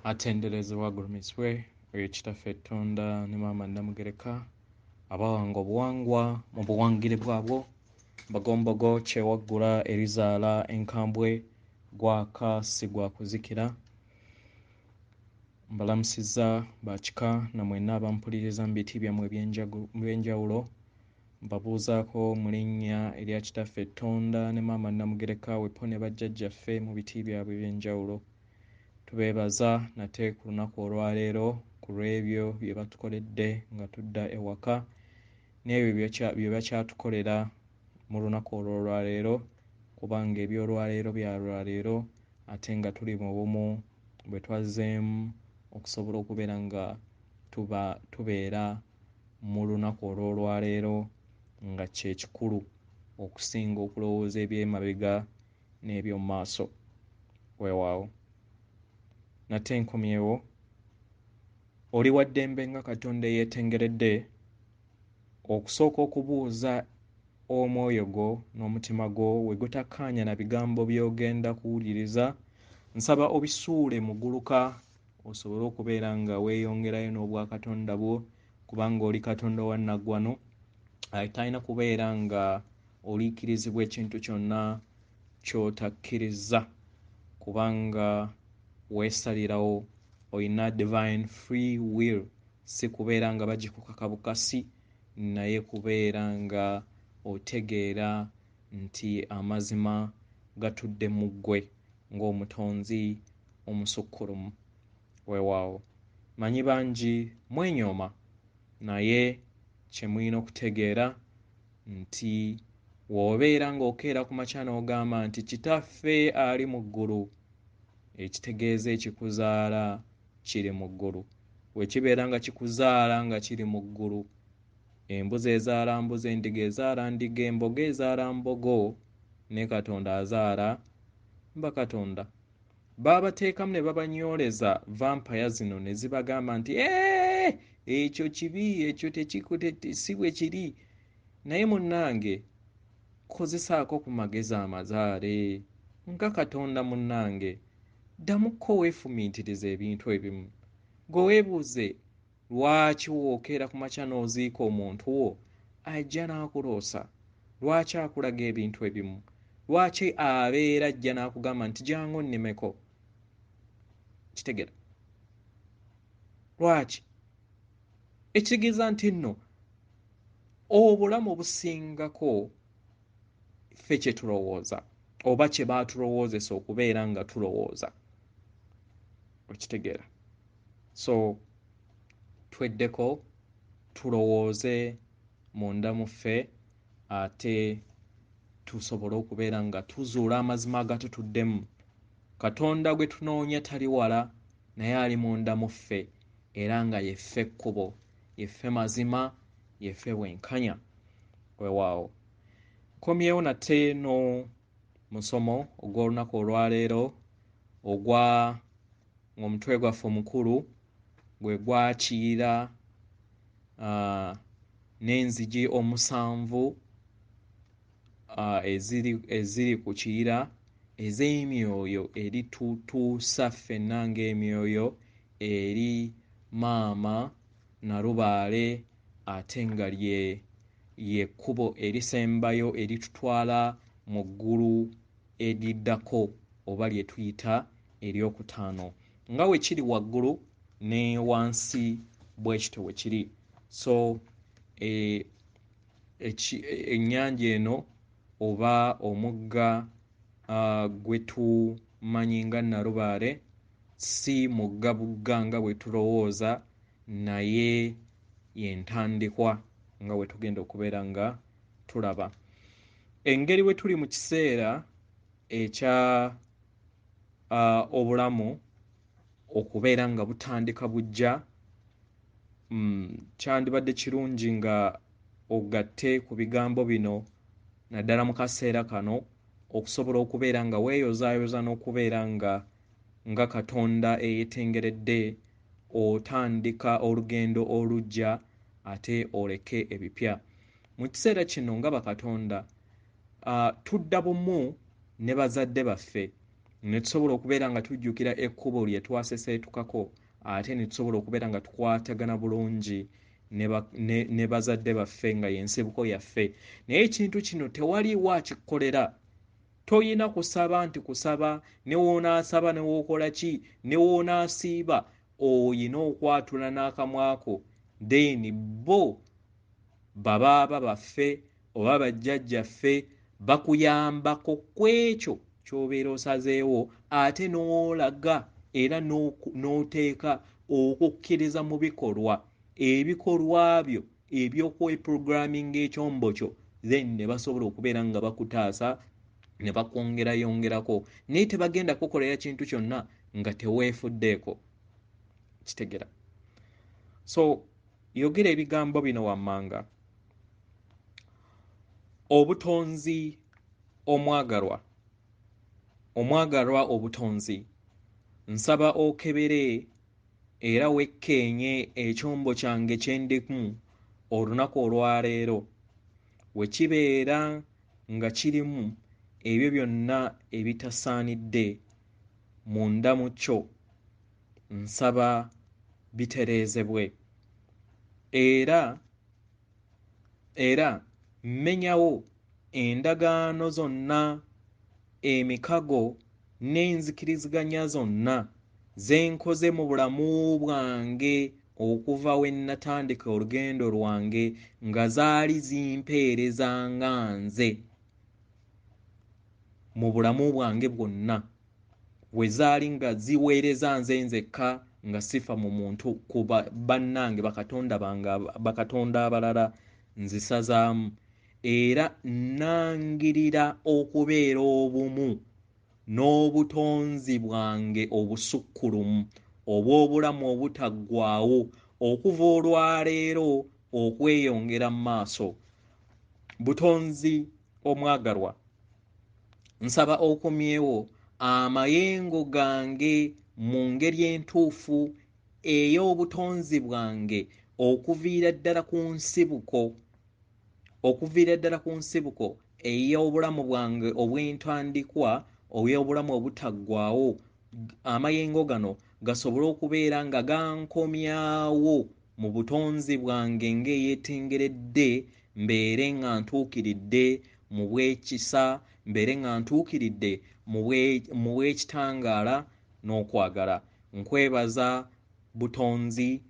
Atenderezebwa agulumizibwe oyo Kitaffe Ttonda ne Maama Nnamugereka abawanga obuwangwa mu buwangire bwabwo, Mbagombogo kyewaggula erizaala enkambwe, gwaka si gwa kuzikira. Mbalamusizza bakika na mwenna abampuliriza mu biti byammwe eby'enjawulo. Mbabuuzaako mu linnya erya Kitaffe Ttonda ne Maama Nnamugereka wepo ne bajjajjaffe mu biti byabwe eby'enjawulo. Tubeebaza nate ku lunaku olwaleero ku lw'ebyo bye batukoledde nga tudda ewaka n'ebyo bye bakyatukolera mu lunaku olw'olwaleero, kubanga eby'olwaleero bya lwaleero ate nga tuli mu bumu bwe twazzeemu okusobola okubeera nga tubeera mu lunaku olw'olwaleero nga kye kikulu okusinga okulowooza eby'emabega n'eby'omu maaso. Weewaawo. Nate nkomyewo. Oli wa ddembe nga Katonda eyeetengeredde okusooka okubuuza omwoyo gwo n'omutima gwo we gutakkaanya na bigambo by'ogenda kuwuliriza, nsaba obisuule muguluka osobole okubeera nga weeyongerayo n'obwakatonda bwo, kubanga oli Katonda owa nnaggwano talina kubeera nga oliikirizibwa ekintu kyonna ky'otakkirizza, kubanga weesalirawo, olina divine free will, si kubeera nga bagikukaka bukasi, naye kubeera nga otegeera nti amazima gatudde mu ggwe ng'omutonzi omusukkulumu. Weewaawo. Manyi bangi mwenyooma, naye kye mulina okutegeera nti w'obeera ng'okeera ku makya n'ogamba nti Kitaffe ali mu ggulu, ekitegeeza ekikuzaala kiri mu ggulu. Bwe kibeera nga kikuzaala nga kiri mu ggulu, embuzi ezaala mbuzi, endiga ezaala ndiga, embogo ezaala mbogo, ne Katonda azaala bakatonda. Baabateekamu ne babanyooleza vampaya zino ne zibagamba nti ekyo kibi, ekyo si bwe kiri. Naye munnange kozesaako ku magezi amazaale nga Katonda munnange, ddamukko weefumiitiriza ebintu ebimu. Gwe weebuuze lwaki wookeera ku makya n'oziika omuntu wo ajja n'akuloosa, lwaki akulaga ebintu ebimu, lwaki abeera ajja n'akugamba nti jangu nnimeko. Kitegeera lwaki? Ekitegeeza nti nno obulamu obusingako ffe kye tulowooza oba kye baatulowoozesa okubeera nga tulowooza. Okitegeera? So tweddeko tulowooze munda mu ffe ate tusobole okubeera nga tuzuula amazima agatutuddemu. Katonda gwe tunoonya tali wala, naye ali munda mu ffe, era nga yeffe ekkubo, yeffe mazima, yeffe bwenkanya. Weewaawo. Nkomyewo nate no musomo ogw'olunaku olwaleero ogwa ng'omutwe gwaffe omukulu gwe gwakiyira n'enzigi omusanvu eziri ku kiyira ez'emyoyo eritutuusa ffenna ng'emyoyo eri Maama Nalubaale, ate nga ly'ekkubo erisembayo eritutwala mu ggulu eriddako oba lye tuyita eryokutaano. Nga we kiri waggulu ne wansi bwe kityo we kiri. So ennyanja eno oba omugga gwe tumanyi nga Nalubaale si mugga bugga nga bwe tulowooza, naye y'entandikwa nga bwe tugenda okubeera nga tulaba. Engeri bwe tuli mu kiseera ekya obulamu okubeera nga butandika bujja, kyandibadde kirungi nga ogatte ku bigambo bino naddala mu kaseera kano okusobola okubeera nga weeyozaayoza n'okubeera nga Katonda eyeetengeredde otandika olugendo oluggya ate oleke ebipya. Mu kiseera kino nga bakatonda tudda bumu ne bazadde baffe. Ne tusobola okubeera nga tujjukira ekkubo lye twaseseetukako, ate ne tusobola okubeera nga tukwatagana bulungi ne bazadde baffe nga y'ensibuko yaffe. Naye ekintu kino tewaliiwo akikkolera. Toyina kusaba nti kusaba, ne w'onaasaba ne w'okola ki, ne w'onaasiiba, oyina okwatula n'akamwa ko. Then bo babaaba baffe oba bajjajjaffe bakuyambako ku ekyo ky'obeera osazeewo, ate n'olaga era n'oteeka okukkiriza mu bikolwa, ebikolwa byo eby'okweprogramminga ekyombo kyo, then ne basobola okubeera nga bakutaasa ne bakwongerayongerako. Naye tebagenda kukolera kintu kyonna nga teweefuddeeko. Kitegera? So yogera ebigambo bino wammanga: obutonzi omwagalwa, omwagalwa obutonzi, nsaba okebere era wekkeenye ekyombo kyange kye ndimu olunaku olwaleero. We kibeera nga kirimu ebyo byonna ebitasaanidde munda mu kyo, nsaba bitereezebwe. Era mmenyawo endagaano zonna, emikago n'enzikiriziganya zonna ze nkoze mu bulamu bwange okuva we natandika olugendo lwange nga zaali zimpeereza nga nze mu bulamu bwange bwonna, we zaali nga ziweereza nze nzekka nga sifa mu muntu ku bannange bakatonda bange, bakatonda abalala, nzisazaamu. Era nnangirira okubeera obumu n'obutonzi bwange obusukkulumu obw'obulamu obutaggwaawo okuva olwaleero okweyongera mu maaso. Butonzi omwagalwa, nsaba okomyewo amayengo gange mu ngeri entuufu ey'obutonzi bwange okuviira ddala ku nsibuko, okuviira ddala ku nsibuko ey'obulamu bwange obw'entandikwa, ey'obulamu obutaggwaawo. Amayengo gano gasobole okubeera nga gankomyawo mu butonzi bwange ng'eyeetengeredde, mbeere nga ntuukiridde mu bw'ekisa, mbeere nga ntuukiridde mu bw'ekitangaala n'okwagala. Nkwebaza butonzi,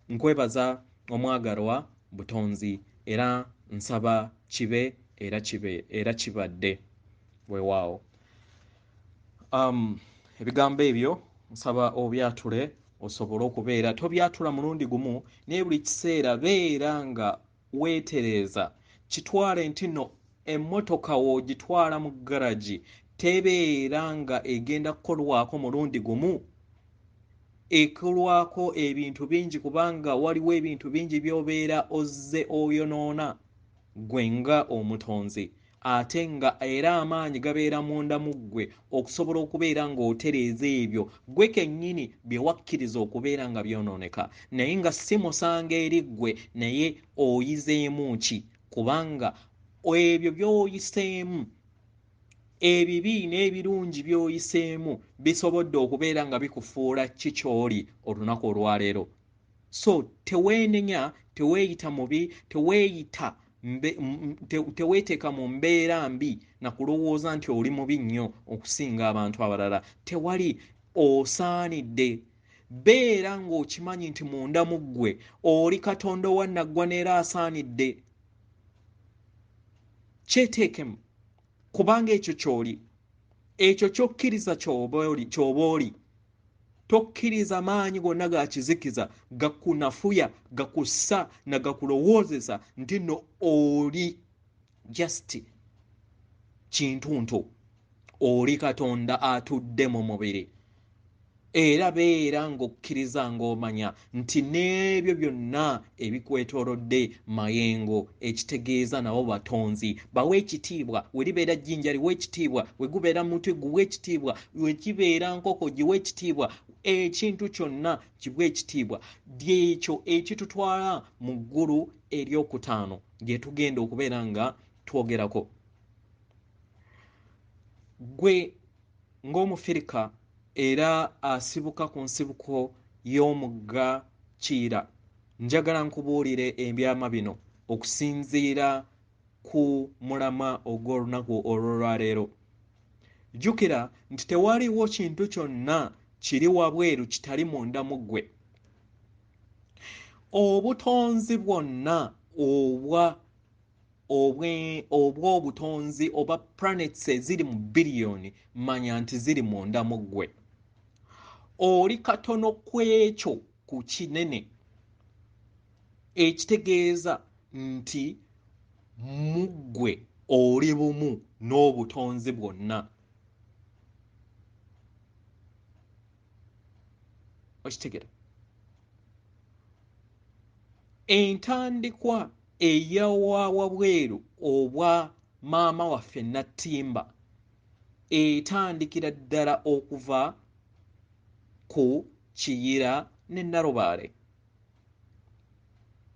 nkwebaza omwagalwa butonzi, era nsaba kibe era kibe era kibadde. Weewaawo. Ebigambo ebyo nsaba obyatule, osobole okubeera tobyatula mulundi gumu, naye buli kiseera beera nga weetereeza. Kitwale nti nno emmotoka w'ogitwala mu garagi tebeera nga egenda kukolwako mulundi gumu, ekolwako ebintu bingi, kubanga waliwo ebintu bingi by'obeera ozze oyonoona ggwe nga omutonzi, ate nga era amaanyi gabeera munda mu ggwe okusobola okubeera ng'otereeza ebyo ggwe kennyini bye wakkiriza okubeera nga byonooneka, naye nga si musango eri ggwe. Naye oyizeemu ki? Kubanga ebyo by'oyiseemu, ebibi n'ebirungi by'oyiseemu, bisobodde okubeera nga bikufuula ki ky'oli olunaku olwaleero. So teweenenya, teweeyita mubi, teweeyita teweeteeka mu mbeera mbi na kulowooza nti oli mubi nnyo okusinga abantu abalala. Tewali osaanidde. Beera ng'okimanyi nti munda mu ggwe oli Katonda owannaggwana era asaanidde. Kyeteekemu, kubanga ekyo ky'oli, ekyo ky'okkiriza ky'oba oli. Tokkiriza maanyi gonna ga kizikiza gakunafuya, gakussa na gakulowoozesa nti nno oli just kintuntu. Oli Katonda atudde mu mubiri. Era beera ng'okkiriza ng'omanya nti n'ebyo byonna ebikwetoolodde mayengo, ekitegeeza nabo batonzi. Bawe ekitiibwa. We libeera jjinja, liwe ekitiibwa. We gubeera muti, guwe ekitiibwa. We kibeera nkoko, giwe ekitiibwa. Ekintu kyonna kiwe ekitiibwa. Lyekyo ekitutwala mu ggulu eryokutaano lye tugenda okubeera nga twogerako. Gwe ng'Omufirika era asibuka ku nsibuko y'omugga Kiyira, njagala nkubuulire ebyama bino okusinziira ku mulamwa ogw'olunaku olw'olwaleero. Jjukira nti tewaliwo kintu kyonna kiri wabweru kitali munda mu ggwe. Obutonzi bwonna obw'obutonzi oba planets eziri mu biliyoni, manya nti ziri munda mu ggwe. Oli katono ku ekyo ku kinene, ekitegeeza nti mu ggwe oli bumu n'obutonzi bwonna. Okitegera? Entandikwa eyawawabweru obwa maama waffe Nattimba etandikira ddala okuva ku Kiyira ne Nalubaale.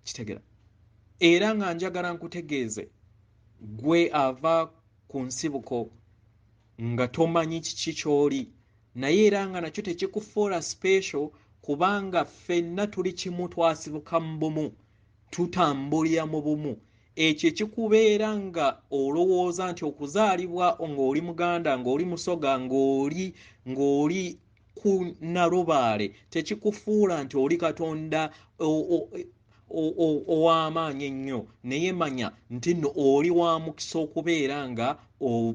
Kitegera? Era nga njagala nkutegeeze gwe ava ku nsibuko nga tomanyi kiki ky'oli, naye era nga nakyo tekikufuula special, kubanga ffenna tuli kimu, twasibuka mu bumu, tutambulira mu bumu. Ekyo ekikubeera nga olowooza nti okuzaalibwa ng'oli Muganda, ng'oli Musoga, ng'oli ku Nalubaale tekikufuula nti oli Katonda ow'amaanyi ennyo, naye manya nti nno oli wa mukisa okubeera nga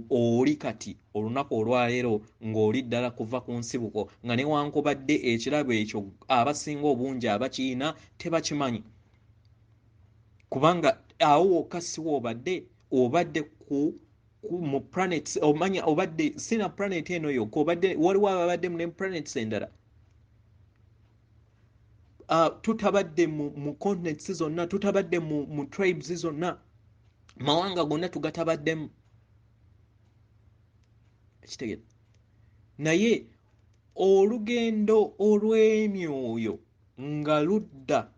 oli kati olunaku olwaleero ng'oli ddala kuva ku nsibuko, nga newankubadde ekirabo ekyo abasinga obungi abakiyina tebakimanyi, kubanga awo wokka si w'obadde, obadde ku mu planets, omanya obadde sina planet eno yokka, obadde waliwo ababadde mu ne planets endala. Tutabadde mu continents zonna, tutabadde mu tribes zonna, mawanga gonna tugatabaddemu. Ekitegeera? Naye olugendo olw'emyoyo nga ludda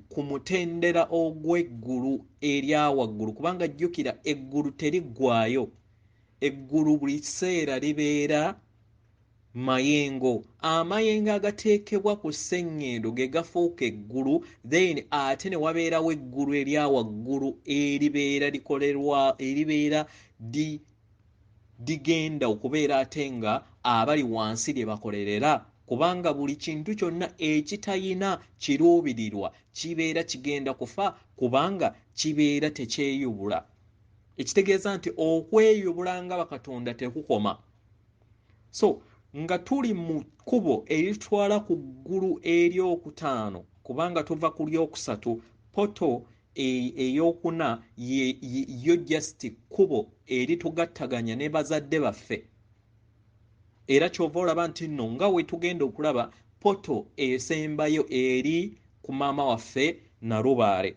ku mutendera ogw'eggulu erya waggulu, kubanga jjukira eggulu teriggwaayo, eggulu buli kiseera libeera mayengo. Amayengo agateekebwa ku sseŋŋendo ge gafuuka eggulu, then ate ne wabeerawo eggulu erya waggulu eribeera likolerwa, eribeera ligenda okubeera ate nga abali wansi lye bakolerera, kubanga buli kintu kyonna ekitayina kiruubirirwa kibeera kigenda kufa, kubanga kibeera tekyeyubula. Ekitegeeza nti okweyubula nga bakatonda tekukoma. So nga tuli mu kkubo eritwala ku ggulu eryokutaano, kubanga tuva ku lyokusatu, poto eyokuna yo just kkubo eritugattaganya ne bazadde baffe. Era ky'ova olaba nti nno nga we tugenda okulaba poto esembayo eri ku maama waffe Nalubaale.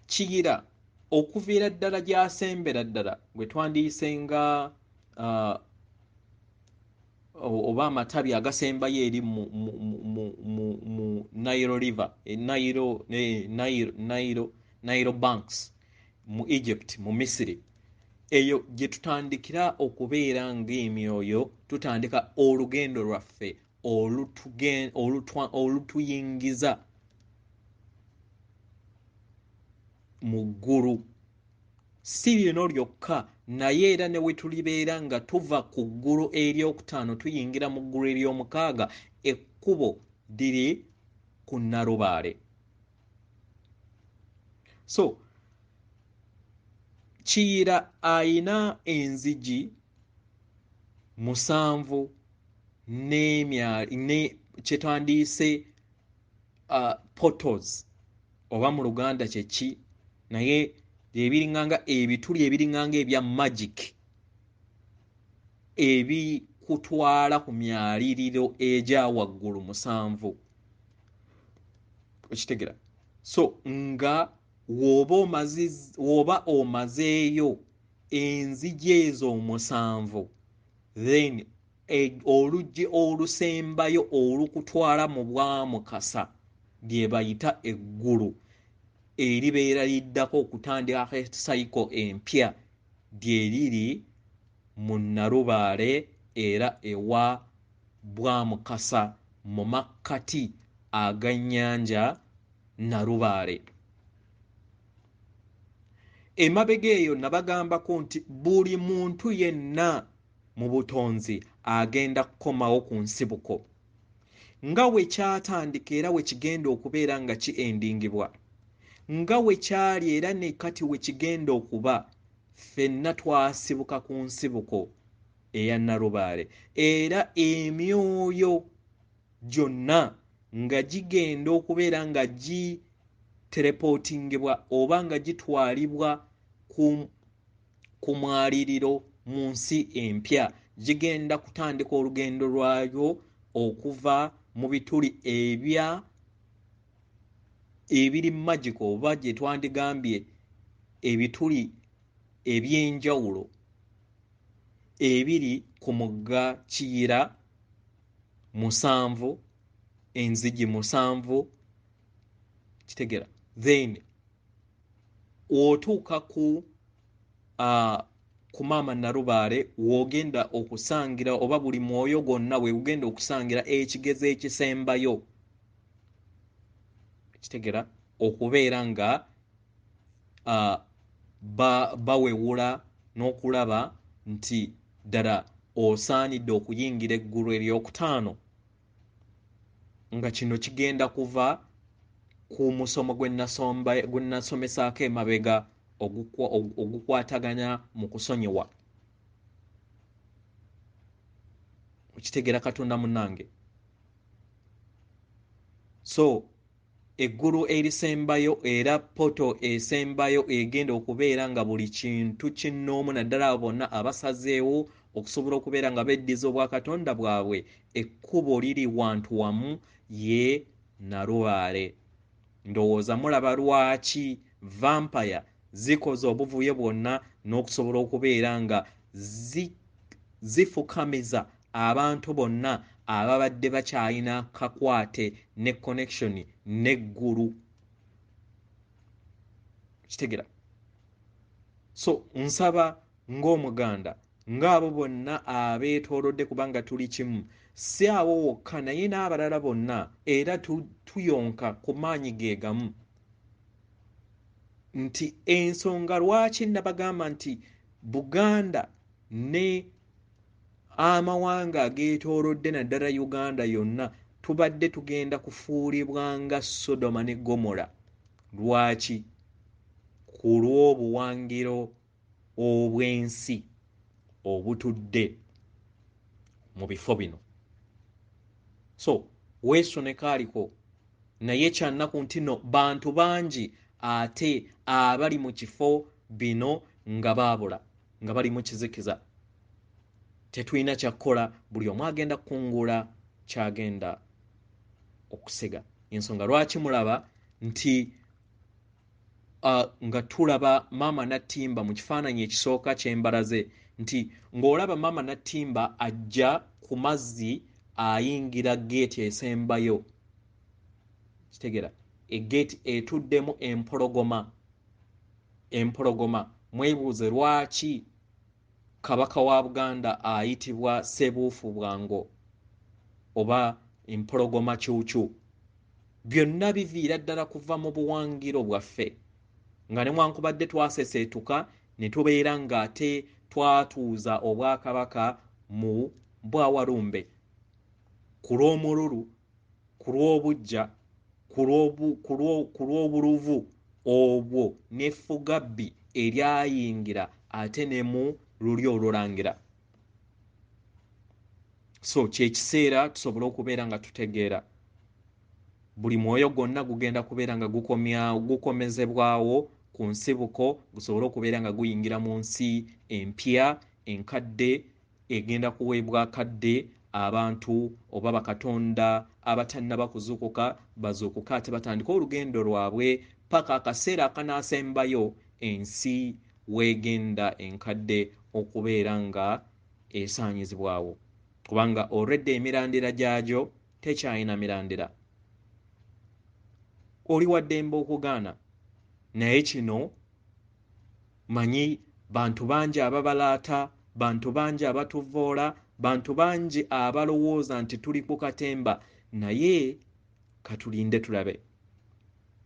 Kiyira okuviira ddala gy'asembera ddala gwe twandiyise nga oba amatabi agasembayo eri mu Nile River, Nile Banks mu Egypt, mu Misiri. Eyo gye tutandikira okubeera ng'emyoyo, tutandika olugendo lwaffe olutuyingiza mu ggulu. Si lino lyokka, naye era ne we tulibeera nga tuva ku ggulu eryokutaano tuyingira mu ggulu eryomukaaga, ekkubo liri ku Nalubaale. So Kiyira ayina enzigi 7 ne kyetwandiise portals oba mu Luganda kyeki, naye ebiringanga ebituli ebiringanga ebya magic ebikutwala ku myaliriro egya waggulu 7. Okitegera? So nga woba omazeeyo enzigi ezo 7, then oluggi olusembayo olukutwala mu bwamukasa lye bayita eggulu eribeera liddako okutandika cycle empya lye liri mu Nalubaale era ewa Bwamukasa mu makkati ag'ennyanja Nalubaale. Emabega eyo nabagambako nti buli muntu yenna mu butonzi agenda kukomawo ku nsibuko nga we kyatandika era we kigenda okubeera nga ki-endingibwa, nga we kyali era ne kati we kigenda okuba. Ffenna twasibuka ku nsibuko eya Nalubaale, era emyoyo gyonna nga gigenda okubeera nga giterepotingibwa oba nga gitwalibwa ku mwaliriro mu nsi empya, gigenda kutandika olugendo lwayo okuva mu bituli ebiri magical oba gye twandigambye ebituli ebyenjawulo ebiri ku mugga Kiyira 7, enzigi 7, kitegera. Then otuuka ku maama Nalubaale w'ogenda okusangira oba buli mwoyo gwonna we gugenda okusangira ekigezo ekisembayo, kitegera, okubeera nga bawewula n'okulaba nti ddala osaanidde okuyingira eggulu eryokutaano, nga kino kigenda kuva ku musomo gwe nasomesaako emabega ogukwataganya mu kusonyiwa. Okitegeera Katonda munnange? So eggulu erisembayo era poto esembayo egenda okubeera nga buli kintu kinnoomu, naddala abo bonna abasazeewo okusobola okubeera nga beddiza obwakatonda bwabwe, ekkubo liri wantu wamu ye Nalubaale. Ndowooza mulaba lwaki vampire zikoze obuvuyo bwonna n'okusobola okubeera nga zifukamiza abantu bonna ababadde bakyalina kakwate ne connection n'eggulu. Kitegera? So nsaba ng'Omuganda ng'abo bonna abeetoolodde, kubanga tuli kimu, si awo wokka naye n'abalala bonna, era tuyonka ku maanyi ge gamu, nti ensonga lwaki nabagamba nti Buganda ne amawanga ageetoolodde naddala Uganda yonna tubadde tugenda kufuulibwa nga Sodoma ne Gomora. Lwaki? Ku lw'obuwangiro obw'ensi obutudde mu bifo bino. So weesoneka aliko, naye kyannaku nti no bantu bangi ate abali mu kifo bino nga baabula, nga bali mu kizikiza. Tetulina kyakukola, buli omu agenda kukungula kyagenda okusiga. Ensonga lwaki mulaba nti nga tulaba maama Nattimba mu kifaananyi ekisooka ky'embalaze, nti ng'olaba maama Nattimba ajja ku mazzi ayingira geeti esembayo, kitegera, egeeti etuddemu empologoma. Empologoma, mwebuuze lwaki Kabaka wa Buganda ayitibwa Ssebuufu Bwango oba empologoma kyukyu. Byonna biviira ddala kuva mu buwangiro bwaffe, nga newankubadde twaseseetuka ne tubeera ng'ate twatuuza obwakabaka mu Bwawalumbe ku lw'omululu, ku lw'obuggya, ku lw'obuluvu obwo n'effugabbi eryayingira ate ne mu lulyo olulangira. So kyekiseera tusobole okubeera nga tutegeera buli mwoyo gwonna gugenda kubeera nga gukomezebwawo ku nsibuko, gusobole okubeera nga guyingira mu nsi empya enkadde egenda kuweebwa akadde abantu oba bakatonda abatannaba kuzuukuka bazuukuke ate batandike olugendo lwabwe paka akaseera akanaasembayo ensi weegenda enkadde okubeera nga esaanyizibwawo, kubanga already emirandira gyagyo tekyalina mirandira. Oli wa ddembe okugaana, naye kino manyi bantu bangi ababalaata Bantu bangi abatuvoola, bantu bangi abalowooza nti tuli ku katemba, naye katulinde tulabe.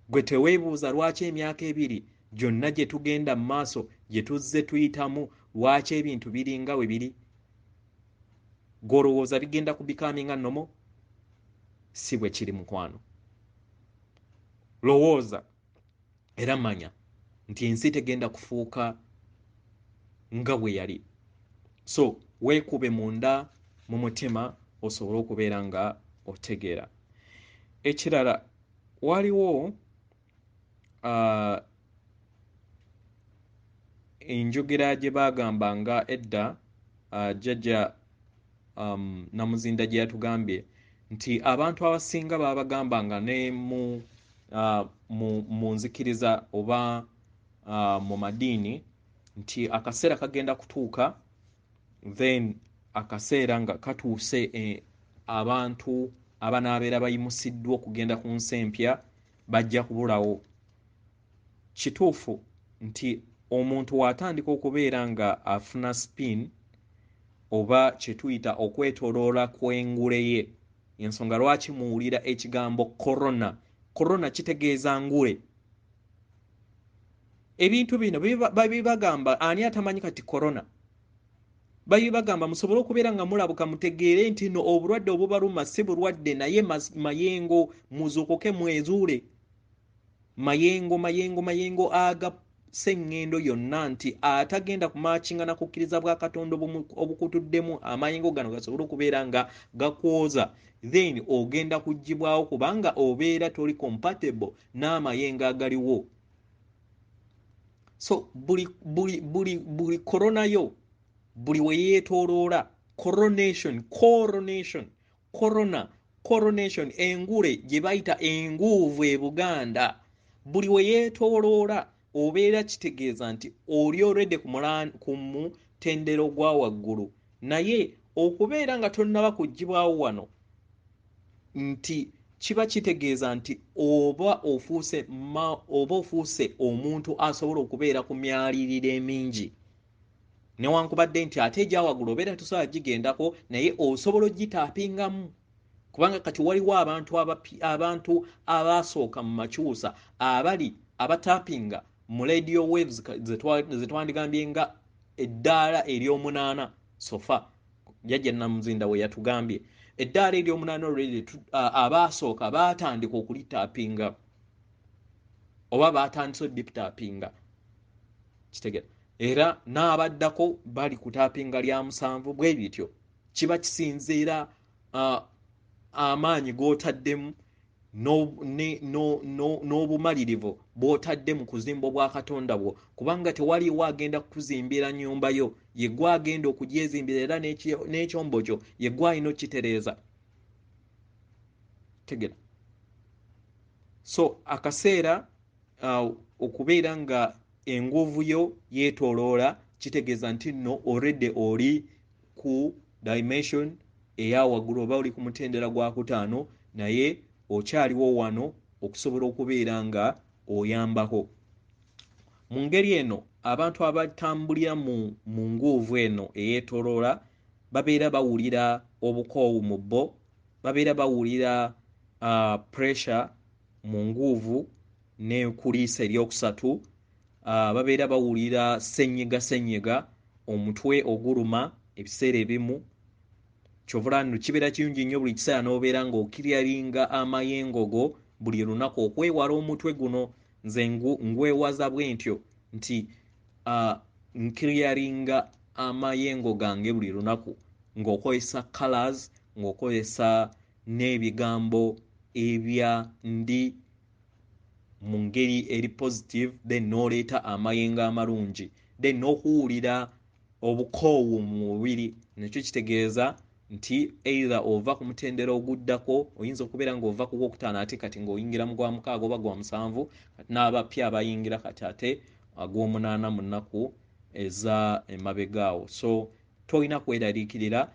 Gwe teweebuuza lwaki emyaka 2 gyonna gye tugenda mu maaso gye tuzze tuyitamu, lwaki ebintu biringa we biri? Gw'olowooza bigenda kubikaminga nnomo? Si bwe kiri mukwano. Lowooza era manya nti ensi tegenda kufuuka nga bwe yali. So weekube munda mu mutima osobole okubeera nga otegeera. Ekirala, waliwo enjogera gye baagamba nga edda jjajja Namuzinda gye yatugambye nti abantu abasinga baabagambanga ne mu nzikiriza oba mu madiini nti akaseera kagenda kutuuka, then akaseera nga katuuse abantu abanaabeera bayimusiddwa okugenda ku nsi empya bajja kubulawo. Kituufu nti omuntu w'atandika okubeera nga afuna spin oba kye tuyita okwetooloola kw'engule ye, ensonga lwaki muwulira ekigambo corona. Corona kitegeeza ngule. Ebintu bino babibagamba ani atamanyi kati corona? Babibagamba musobole okubeera nga mulabuka, mutegeere nti no obulwadde obubaluma si bulwadde, naye mayengo, muzuukuke mwezuule. Mayengo, mayengo, mayengo aga sengendo yonna nti atagenda kumakinga na kukkiriza bwa Katonda obukutuddemu amayengo gano gasobole okubeera nga gakwoza, then ogenda kuggyibwawo kubanga obeera toli compatible n'amayengo agaliwo. So buli corona yo, buli we yeetooloola, coronation, coronation, corona, coronation, engule gye bayita enguuvu e Buganda, buli we yeetooloola obeera kitegeeza nti oli already ku mutendero gwa waggulu. Naye okubeera nga tonnaba kuggyibwawo wano nti kiba kitegeeza nti oba ofuuse omuntu asobola okubeera ku myaliriro emingi, newankubadde nti ate egya waggulu obeera tosobola gigendako, naye osobola ogitaapingamu. Kubanga kati waliwo abantu abaasooka mu makyusa abali abatapinga mu radio waves ze twandigambye nga eddaala ery'omunaana sofa, jjajja Namuzinda we yatugambye eddaala ery'omunaana already abaasooka baatandika okulitaapinga oba baatandise odipitaapinga, kitegeera. Era n'abaddako bali kutaapinga lya 7. Bwe bityo kiba kisinziira amaanyi g'otaddemu n'obumalirivu bw'otadde mu kuzimba bwa Katonda bwo, kubanga tewaliwo agenda kukuzimbira nnyumba yo, ye gwe agenda okugyezimbira, era n'ekyombo kyo ye gwe alina okukitereeza. Tegera. So akaseera okubeera nga enguvu yo yeetooloola kitegeeza nti nno already oli ku dimension eya waggulu oba oli ku mutendera gwa 5, naye okyaliwo wano okusobola okubeera nga oyambako. Mu ngeri eno abantu abatambulira mu nguvu eno eyeetooloola babeera bawulira obukoowu mu bo, babeera bawulira pressure mu nguvu ne kuliisa eryokusatu, babeera bawulira ssenyiga ssenyiga, omutwe oguluma ebiseera ebimu. Kyovula nno kibeera kirungi nnyo buli kiseera n'obeera ng'okiryalinga amayengo go buli lunaku okwewala omutwe guno. Nze ngwewaza bwe ntyo nti nkiryalinga amayengo gange buli lunaku ng'okozesa colors, ng'okozesa n'ebigambo ebya ndi mu ngeri eri positive, then n'oleeta amayengo amalungi, then n'okuwulira obukoowu mu mubiri. Nakyo kitegeeza nti either ova ku mutendera oguddako, oyinza okubeera ng'ova ku gwokutaano ate kati ng'oyingira mu gwa 6 oba gwa 7, n'abapya abayingira kati ate agw'omunaana mu nnaku eza emabega awo. So tolina kweraliikirira,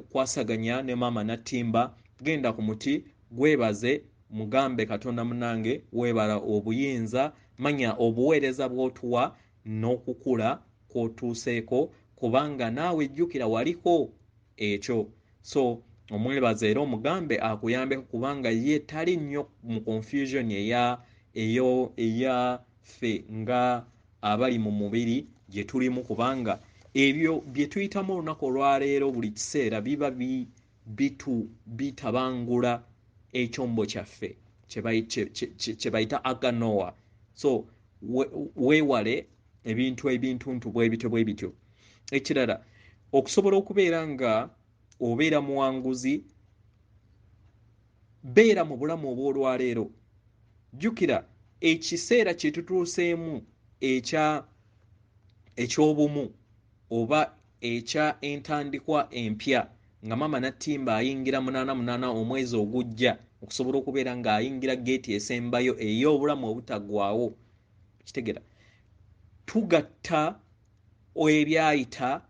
kwasaganya ne maama Nattimba, genda ku muti gwebaze, mugambe Katonda munnange weebala obuyinza, manya obuweereza bw'otuwa n'okukula kw'otuuseeko Kubanga naawe jjukira waliko ekyo. So omwebaze era omugambe akuyambeko, kubanga ye tali nnyo mu confusion eya eyo eya ffe nga abali mu mubiri gye tulimu, kubanga ebyo bye tuyitamu olunaku olwaleero buli kiseera biba bitabangula ekyombo kyaffe kye bayita aganoa. So weewale ebintu ebintuntu bwe bityo bwe bityo. Ekirala, okusobola okubeera nga obeera muwanguzi, beera mu bulamu obw'olwaleero. Jjukira ekiseera kye tutuuseemu eky'obumu oba ekya entandikwa empya, nga Maama Nattimba ayingira 88 omwezi ogujja, okusobola okubeera ng'ayingira geeti esembayo ey'obulamu obutaggwaawo. Kitegera, tugatta ebyayita,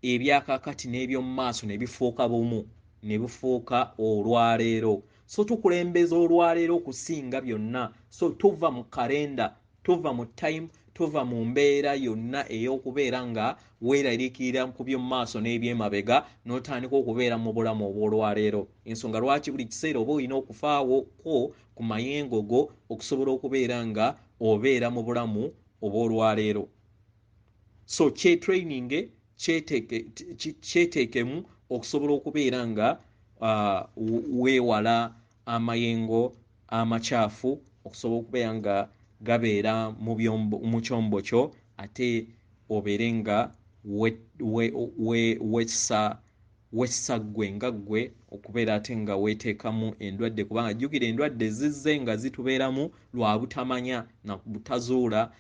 ebyakakati n'eby'omu maaso ne bifuuka bumu, ne bifuuka olwaleero. So tukulembeza olwaleero okusinga byonna. So tuva mu kalenda, tuva mu time, tuva mu mbeera yonna ey'okubeera nga weeraliikirira ku by'omu maaso n'ebyemabega, n'otandika okubeera mu bulamu obw'olwaleero. Ensonga lwaki buli kiseera oba olina okufaawoko ku mayengo go okusobola okubeera nga obeera mu bulamu obw'olwaleero. So kyetraininge, kyeteekemu okusobola okubeera nga weewala amayengo amakyafu, okusobola okubeera nga gabeera mu kyombo kyo, ate obeere nga wessa ggwe nga ggwe okubeera ate nga weeteekamu endwadde, kubanga jjukira endwadde zizze nga zitubeeramu lwa butamanya na butazuula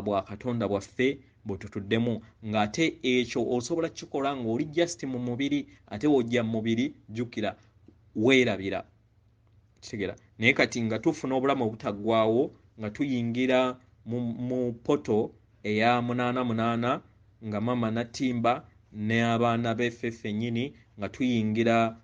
bwa Katonda bwaffe bwe tutuddemu, ng'ate ekyo osobola kukikola ng'oli just mu mubiri, ate w'ojja mu mubiri jjukira weerabira. Kitegeera? Naye kati nga tufuna obulamu obutaggwaawo, nga tuyingira mu poto eya 88 nga Maama Nattimba n'abaana beffe ffennyini, nga tuyingira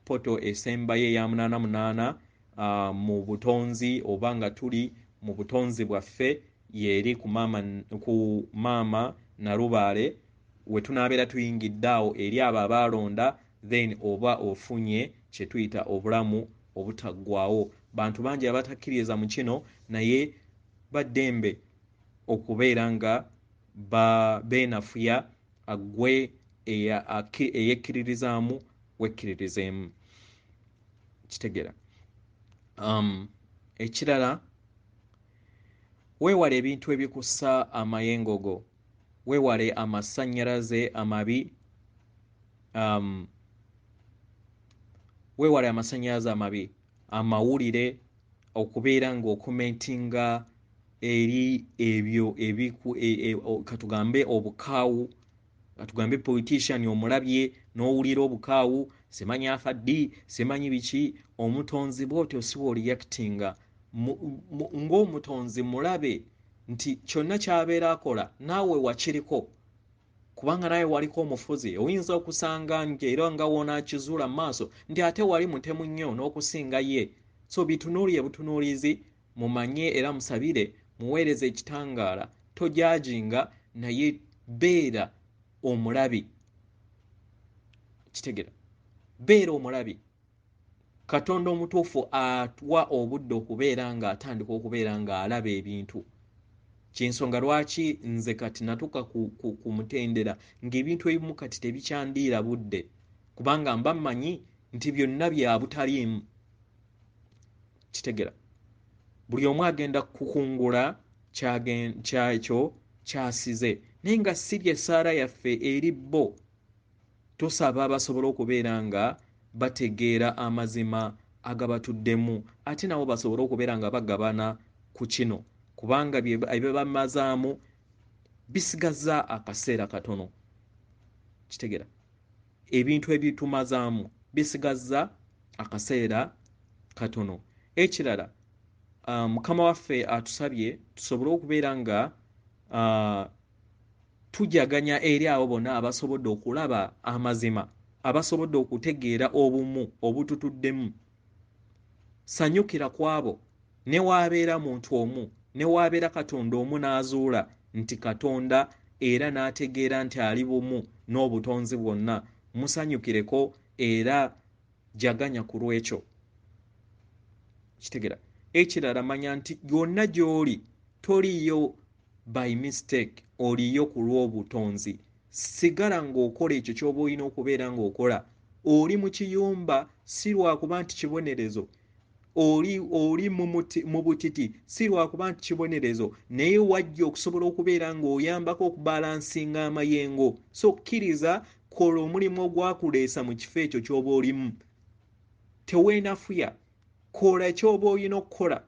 poto esembayo eya 88 mu butonzi, oba nga tuli mu butonzi bwaffe yeri ku Maama Nalubaale, we tunaabeera tuyingidde awo eri abo abaalonda, then oba ofunye kye tuyita obulamu obutaggwaawo. Bantu bangi abatakkiriza mu kino, naye baddembe okubeera nga beenafuya. Ggwe eyekkiririzaamu wekkiririzeemu. Kitegeera? Ekirala, weewale ebintu ebikussa amayengo go, weewale amasannyalaze amabi, weewale amasannyalaze amabi, amawulire, okubeera ng'okomentinga eri ebyo katugambe obukaawu, katugambe politician omulabye n'owulira obukaawu, simanyi afa ddi, simanyi biki. Omutonzi bw'otyo si bw'oreactinga. Ng'omutonzi mulabe nti kyonna ky'abeera akola naawe wakiriko, kubanga naawe waliko omufuzi. Oyinza okusanga nti era nga w'onaakizuula mu maaso nti ate wali mutemu nnyo n'okusinga ye. So bitunuulire butunuulizi, mumanye era musabire, muweereze ekitangaala, tojajinga, naye beera omulabi. Kitegeera? Beera omulabi. Katonda omutuufu atuwa obudde okubeera ng'atandika okubeera ng'alaba ebintu. Ky'ensonga lwaki nze kati natuuka ku mutendera ng'ebintu ebimu kati tebikyandiira budde, kubanga mba mmanyi nti byonna bya butaliimu. Kitegeera? Buli omu agenda kukungula kyakyo kyasize, naye nga si lye ssaala yaffe eri bo. Tusaba basobole okubeera nga bategeera amazima agabatuddemu, ate nabo basobole okubeera nga bagabana ku kino, kubanga bye bamazaamu bisigaza akaseera katono. Kitegeera? Ebintu ebitumazaamu bisigaza akaseera katono. Ekirala, Mukama waffe atusabye tusobole okubeera nga tujaganya eri abo bonna abasobodde okulaba amazima, abasobodde okutegeera obumu obututuddemu. Sanyukira ku abo, ne waabeera muntu omu, ne waabeera Katonda omu n'azuula nti Katonda era n'ategeera nti ali bumu n'obutonzi bwonna. Musanyukireko era jaganya ku lw'ekyo. Kitegera. Ekirala, manya nti yonna gy'oli toliiyo by mistake, oliyo ku lw'obutonzi. Sigala ng'okola ekyo ky'oba olina okubeera ng'okola. Oli mu kiyumba si lwakuba nti kibonerezo, oli mu butiti si lwakuba nti kibonerezo, naye wajja okusobola okubeera ng'oyambako okubalansinga amayengo. So kkiriza, kola omulimu ogwakuleesa mu kifo ekyo ky'oba olimu. Teweenafuya, kola ky'oba olina okukola.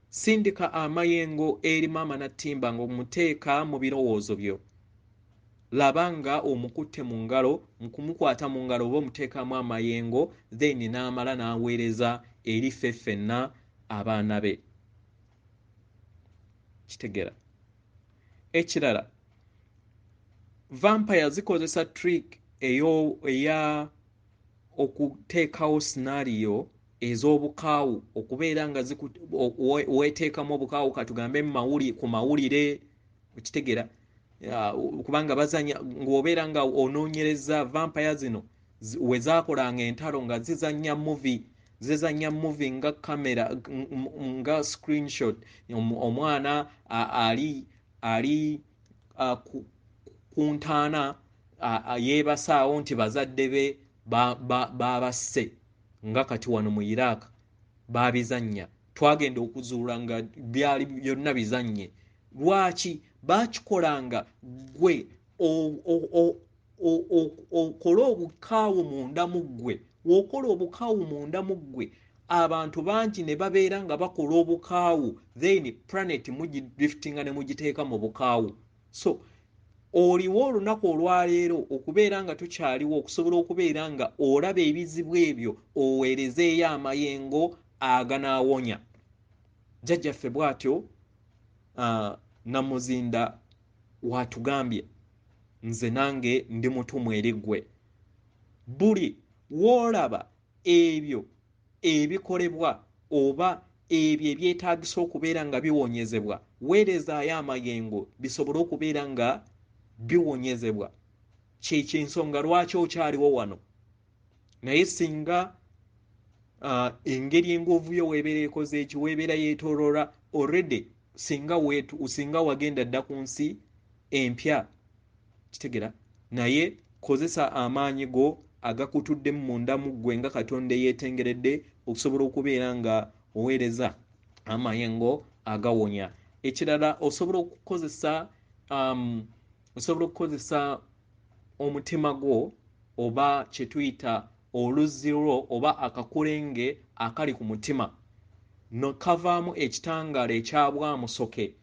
Sindika amayengo eri Maama Nattimba ng'omuteeka mu birowoozo byo. Laba nga omukutte mu ngalo, mu kumukwata mu ngalo oba omuteekamu amayengo, then n'amala n'aweereza eri ffe ffenna abaana be. Kitegera. Ekirala, vampire zikozesa trick eya okuteekawo scenario ez'obukaawu, okubeera nga weeteekamu obukaawu, katugambe ku mawulire. Okitegera, kubanga bazanya ng'obeera nga onoonyereza vampire zino we zaakolanga entalo nga zizannya movie, zizannya movie nga kamera, nga screenshot, omwana ali ku ntaana yeebasaawo nti bazadde be babasse, nga kati wano mu Iraq babizannya. Twagenda okuzuula nga byali byonna bizannye. Lwaki baakikolanga? Ggwe okole obukaawu munda mu ggwe. W'okola obukaawu munda mu ggwe, abantu bangi ne babeera nga bakola obukaawu, then planet mugidriftinga ne mugiteeka mu bukaawu. So oliwo olunaku olwaleero okubeera nga tukyaliwo okusobola okubeera nga olaba ebizibu ebyo, oweerezeeyo amayengo aganaawonya. Jjajjaffe bw'atyo Namuzinda watugambye, nze nange ndi mutumwa eri ggwe. Buli w'olaba ebyo ebikolebwa oba ebyo ebyetaagisa okubeera nga biwonyezebwa, weerezaayo amayengo bisobole okubeera nga biwonyezebwa. Kyekyo ensonga lwaki okyaliwo wano. Naye singa engeri enguvu yo weebeera ekoze eki, weebeera yeetooloola already, singa wagenda dda ku nsi empya. Kitegera. Naye kozesa amaanyi go agakutuddemu munda mu ggwe nga Katonda eyeetengeredde okusobola okubeera nga oweereza amayengo agawonya. Ekirala, osobola okukozesa omutima gwo oba kye tuyita oluzzi lwo oba akakulenge akali ku mutima, nokavaamu ekitangaala ekyabwamusoke.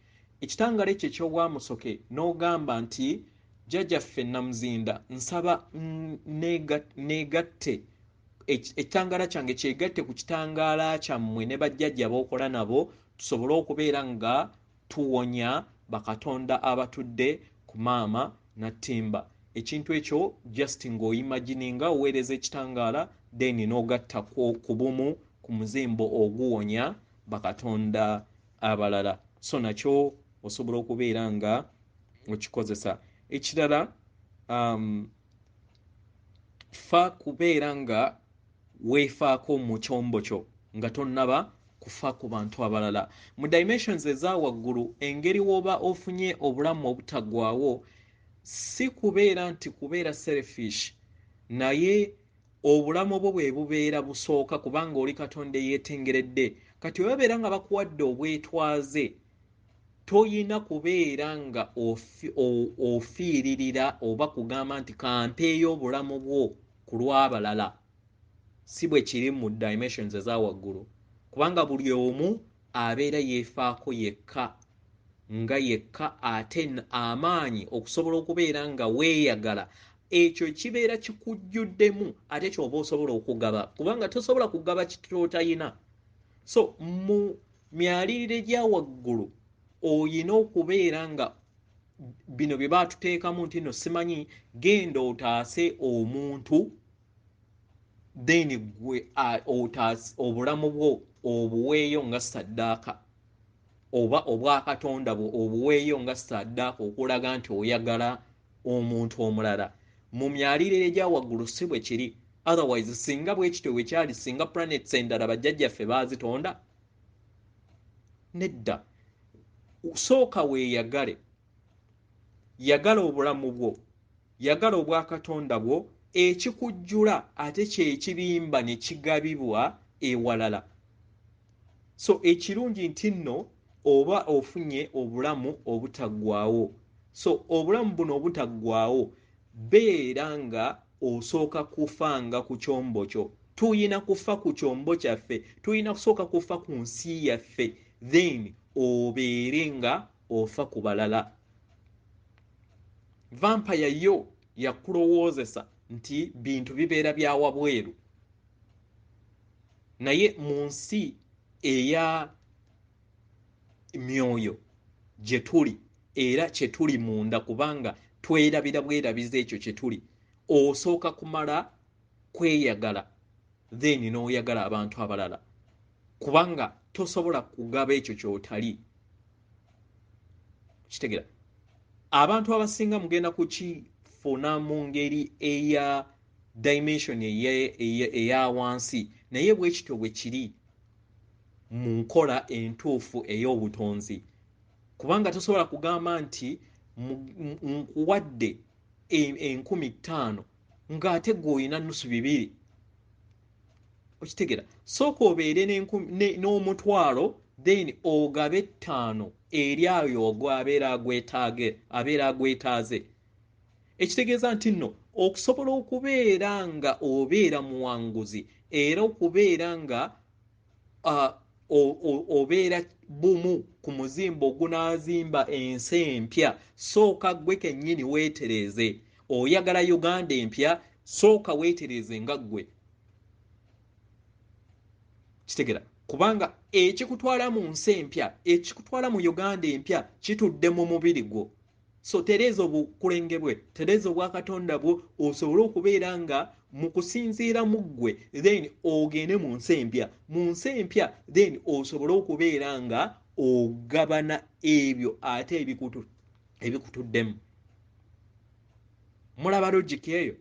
Ekitangaala ekyo ekyobwamusoke n'ogamba nti jjajjaffe Namuzinda, nsaba neegatte, ekitangaala kyange kyegatte ku kitangaala kyammwe ne bajjajja b'okola nabo, tusobole okubeera nga tuwonya bakatonda abatudde ku Maama Nattimba. Ekintu ekyo just ng'oyimagininga oweereza ekitangaala, then n'ogatta ku bumu ku muzimbo oguwonya bakatonda abalala. So nakyo osobola okubeera nga okikozesa. Ekirala, fa kubeera nga weefaako mu kyombo kyo nga tonnaba kufa ku bantu abalala. Mu dimensions eza waggulu, engeri w'oba ofunye obulamu obutaggwaawo si kubeera nti kubeera selfish, naye obulamu bwo bwe bubeera busooka, kubanga oli Katonda eyeetengeredde. Kati bwe babeera nga bakuwadde obwetwaze, toyina kubeera nga ofiiririra oba kugamba nti kampeeyo obulamu bwo ku lw'abalala. Si bwe kiri mu dimensions eza waggulu, kubanga buli omu abeera yeefaako yekka nga yekka, ate amaanyi okusobola okubeera nga weeyagala, ekyo kibeera kikujjuddemu, ate ky'oba osobola okugaba, kubanga tosobola kugaba ky'otayina. So mu myaliriro egya waggulu oyina okubeera nga bino bye baatuteekamu nti nno simanyi, genda otaase omuntu, then gwe otaase obulamu bwo obuweeyo nga ssaddaaka. Oba obwakatonda bwo obuweeyo nga saddaaka okulaga nti oyagala omuntu omulala. Mu myaliriro egya waggulu si bwe kiri. Otherwise singa bwe kityo bwe kyali, singa planets endala bajjajjaffe baazitonda? Nedda. Sooka weeyagale, yagala obulamu bwo, yagala obwakatonda bwo, ekikujjula ate kyekibimba ne kigabibwa ewalala. So ekirungi nti nno oba ofunye obulamu obutaggwaawo. So obulamu buno obutaggwaawo, beera nga osooka kufanga ku kyombo kyo. Tuyina kufa ku kyombo kyaffe, tuyina kusooka kufa ku nsi yaffe, then obeere nga ofa ku balala. Vampire yo yakulowoozesa nti bintu bibeera bya wabweru, naye mu nsi eya myoyo gye tuli era kye tuli munda, kubanga twerabira bwerabiza ekyo kye tuli. Osooka kumala kweyagala, then n'oyagala abantu abalala, kubanga tosobola kugaba ekyo ky'otali. Kitegera abantu abasinga mugenda kukifuna mu ngeri eya dimension eya wansi, naye bwe kityo bwe kiri mu nkola entuufu ey'obutonzi, kubanga tosobola kugamba nti nkuwadde 5,000 ng'ate gwe olina 2.5. Okitegera? Sooka obeere n'omutwalo, then ogabe 5 eri ayo abeera agwetaaze. Ekitegeeza nti nno okusobola okubeera nga obeera muwanguzi, era okubeera nga obeera bumu ku muzimbo ogunaazimba ensi empya, sooka ggwe kennyini weetereeze. Oyagala Uganda empya, sooka weetereeze nga ggwe. Kitegera? Kubanga ekikutwala mu nsi empya, ekikutwala mu Uganda empya kitudde mu mubiri gwo. So tereeza obukulenge bwe, tereeza obwakatonda bwo, osobole okubeera nga mu kusinziira mu ggwe, then ogende mu nsi empya. Mu nsi empya then osobole okubeera nga ogabana ebyo ate ebikutuddemu. Mulaba logic eyo?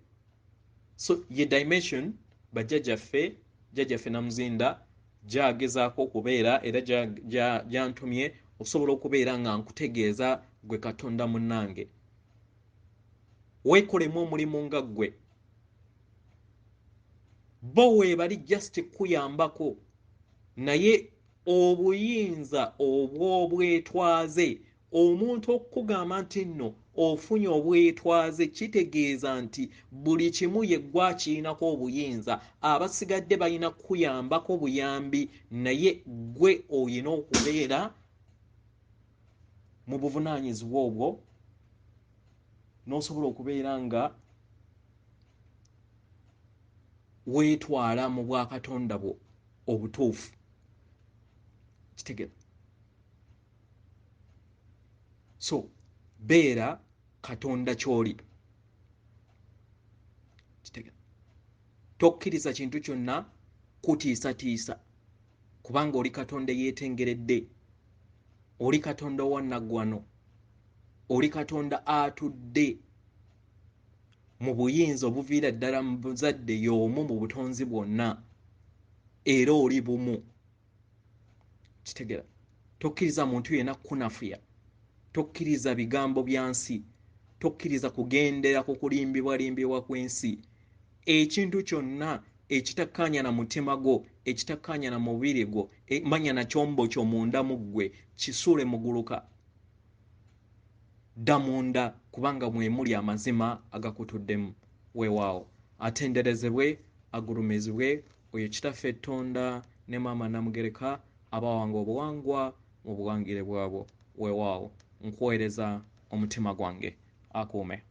So ye dimension bajjajjaffe, jjajjaffe Namuzinda gy'agezaako okubeera, era gyantumye osobola okubeera nga nkutegeeza gwe Katonda munnange. Weekolemu omulimu nga ggwe. Bo weebali just kuyambako, naye obuyinza obw'obwetwaze, omuntu okukugamba nti nno ofunye obwetwaze kitegeeza nti buli kimu ye ggwe akirinako obuyinza, abasigadde balina kukuyambako buyambi, naye ggwe olina okubeera mu buvunaanyizibwa obwo n'osobola okubeera nga weetwala mu bwakatonda bwo obutuufu. Kitegera? So beera Katonda ky'oli. Kitegera? Tokkiriza kintu kyonna kutiisatiisa, kubanga oli Katonda eyeetengeredde, oli Katonda owannaggwano, oli Katonda atudde mu buyinza obuviira ddala mu buzadde y'omu mu butonzi bwonna, era oli bumu. Kitegera? Tokkiriza muntu yenna kukunafuya, tokkiriza bigambo bya nsi, tokkiriza kugendera ku kulimbibwalimbibwa kw'ensi. Ekintu kyonna ekitakkaanya na mutima gwo, ekitakkaanya na mubiri gwo, manya na kyombo kyo munda mu ggwe, kisuule muguluka, dda munda, kubanga mwe muli amazima agakutuddemu. Weewaawo, atenderezebwe, agulumizibwe oyo Kitaffe Ttonda ne Maama Namugereka abawanga obuwangwa mu buwangire bwabwo. Weewaawo, nkuweereza omutima gwange. Akuume.